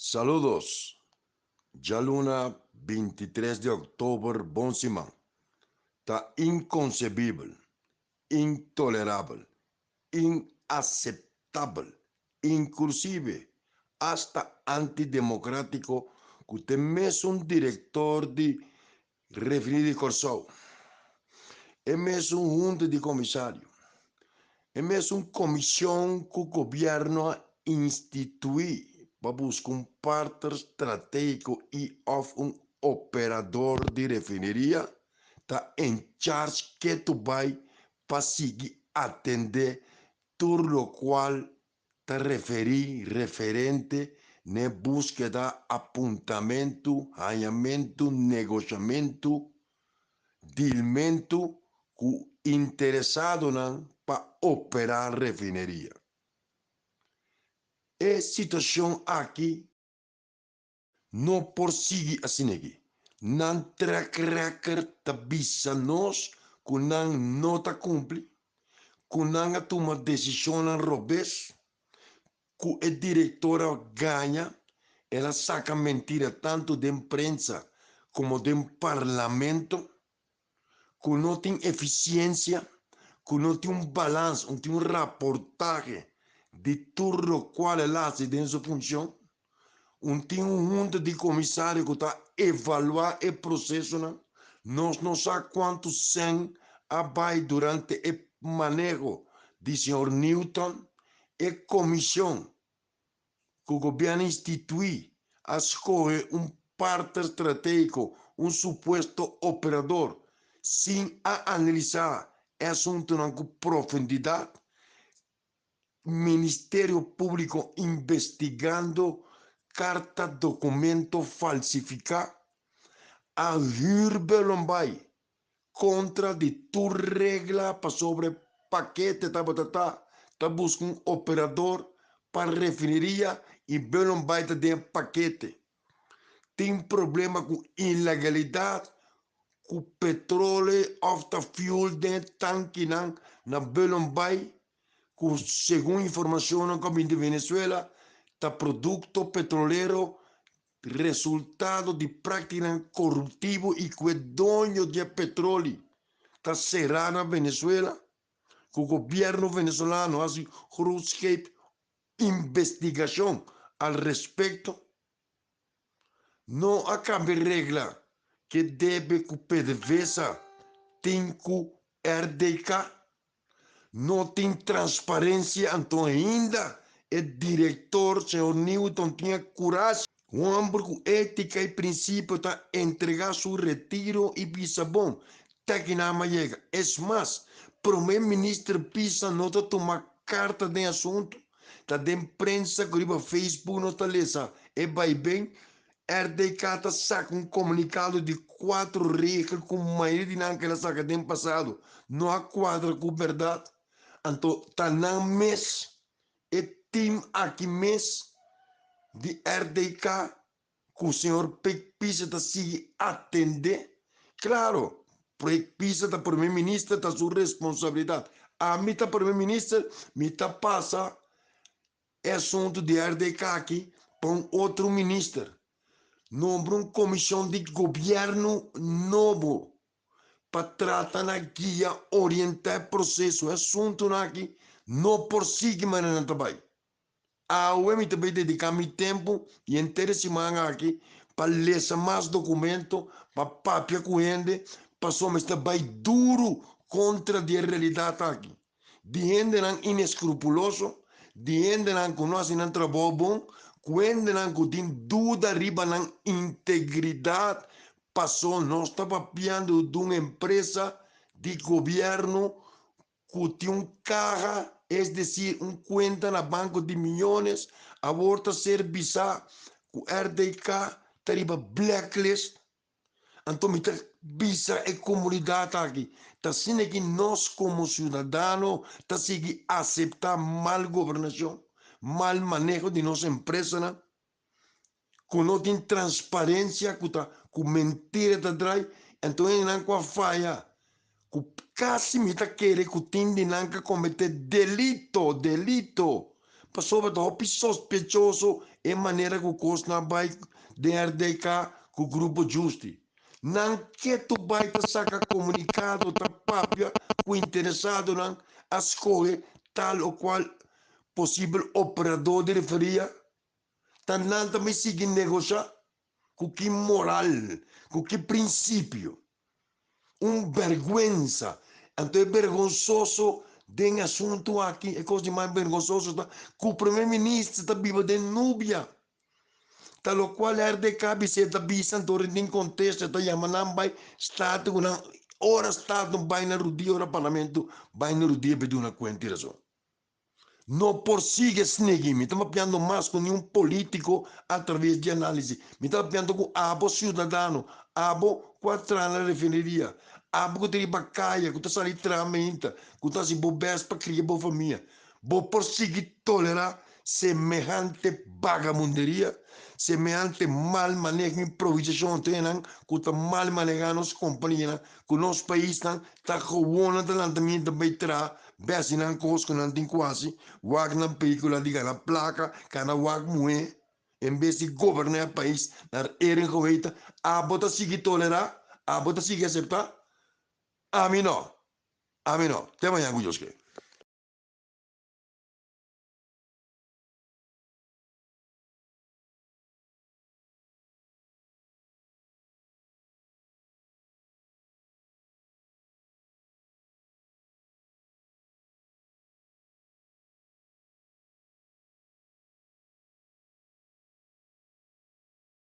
Saludos! Djaluna 23 di òktober bon siman. Ta inkonsebibel, intolerabel, inaseptabel, inklusive asta antidemokrátiko ku te mesun direktor di Refineria di Kòrsou, e mesun hunta di komisario, e mesun komishon ku gobièrnu a instituí pa buska un partner stratégiko i òf un operador di refineria ta en charge ketu bai pa sigui atendé tur lokual ta referí referente n'e búskeda, apuntamentu, hañamentu, negoshamentu, dilmentu ku interesadonan pa operá refineria. E situashon aki no por sigui asin'aki. Nan track record ta bisa nos ku nan no ta kumpli, ku nan a tuma desishonnan robes, ku e direktor a gaña, el a saka mentira tantu den prensa komo den parlamento, ku no tin efisiensia, ku no tin un balans, no tin un raportahe di tur lokual el hasi den su funshon. Un tin un hunta di komisario ku ta evaluá e prosesonan. Nos no sa kuantu sèn a bai durante e maneho di señor Newton. E komishon ku gobièrnu instituí a skohe un partner stratégiko, un supuesto operador, sin a analisá e asuntunan ku profundidat. Ministerio Públiko investigando karta dokumento falsifiká a hür Belonbay kontra di tur regla pasobra e pakete tabata ta ta buska un operador pa refineria i Belonbay ta den e pakete. Tin problema ku ilegalidat ku petrole òf ta fuel den e tankinan na Belonbay ku segun informashonnan ku a bini di Venezuela ta produkto petrolero resultado di práktikanan koruptivo i ku e doño di e petroli ta será na Venezuela, ku gobièrnu venezolano hasi grootscheep investigashon al respekto. No a kambia regla ke debe ku PDVSA tin ku RDK. No tin transparencia anto ainda e director señor Newton tin e curashi. Un homber cu etica y principio ta entrega su retiro y bisa bon te ki nan a yega. Es mas, Prome Minister Pisa no ta tuma carta den asunto. Ta den prensa cu riba Facebook nos ta lesa e bay-ben. RDK ta saca un comunicado di cuatro regel cu mayoria di nan cu el a saca den pasado no a cuadra cu berdad. Anto ta nan mes, e team aki mes di RDK cu señor Pik Pisa ta sigui atende. Claro, Pik Pisa ta primer minister, ta su responsabilidad. Ami ta primer minister, mi ta pasa e asuntu di RDK aki pa un otro minister. Nombra un comision di gobierno nobo pa trata na guia, orienta e proceso. E asuntunan aki no por sigui manera nan ta bay. Awe mi ta bay dedica mi tempo y henter e siman aki pa lesa mas documento, pa papia cu hende, pasobra mi sta bay duro contra di e realidad aki. Di hendenan inescrupuloso, di hendenan cu no haci nan trabou bon, cu hendenan cu tin duda riba nan integridad, paso nos ta papiando di un empresa di gobierno cu tin un caha, es decir, un cuenta na banco di miyones, awor ta ser bisa cu RDK ta riba blacklist. Anto mi ta bisa e comunidad aki, ta asina ki nos como ciudadano ta sigui acepta mal gobernacion, mal maneho di nos empresanan, cu no tin transparencia, cu ta cu mentira ta draai, anto hendenan cu a faya, cu casi mi ta kere cu tin di nan ca comete delito, delito, pasobra ta hopi sospechoso. E manera ku kosnan a bai den RDK ku Grupo Justi. Nan ketu bai ta saka komunikado ta papia ku interesadonan a skohe tal o kual posibel operador di referia. Ta nan ta bai sigui negoshá? Ku ki moral? Ku ki prinsipio? Un bèrgwensa! Anto e bergonsoso den e asuntu aki, e kos di mas bergonsoso ta ku Primer Minister ta biba den nubia. Ta lokual RDK bis'é ta bisa anto ora tin kontesta e ta yama nan bai Staten ku nan ora Staten bai na rudia ora Parlamento bai na rudia pa e duna kuenta i rason. No por sigui esnegi. Mi ta papiando mas ku niun politiko atraves di análisi. Mi ta papiando ku abo siudadano, abo ku a traha na refineria, abo ku ta riba kaya, ku ta sali traha meinta, ku ta hasi bo bèst pa kria bo famia. Bo por sigui tolerá semehante bagamunderia, semehante mal maneho, improvisashon entre nan ku ta mal manehá nos kompanianan, ku nos paisnan ta gewoon nan ta lanta mientas bai traha Besi nan kos ku nan tin ku hasi, wak nan pelikula di gana plaka, kana wak muhé, en bes di goberná e pais naar eer en geweten, abo ta sigui tolerá? Abo ta sigui aseptá? Ami no! Ami no! Te mañan ku Dios ke.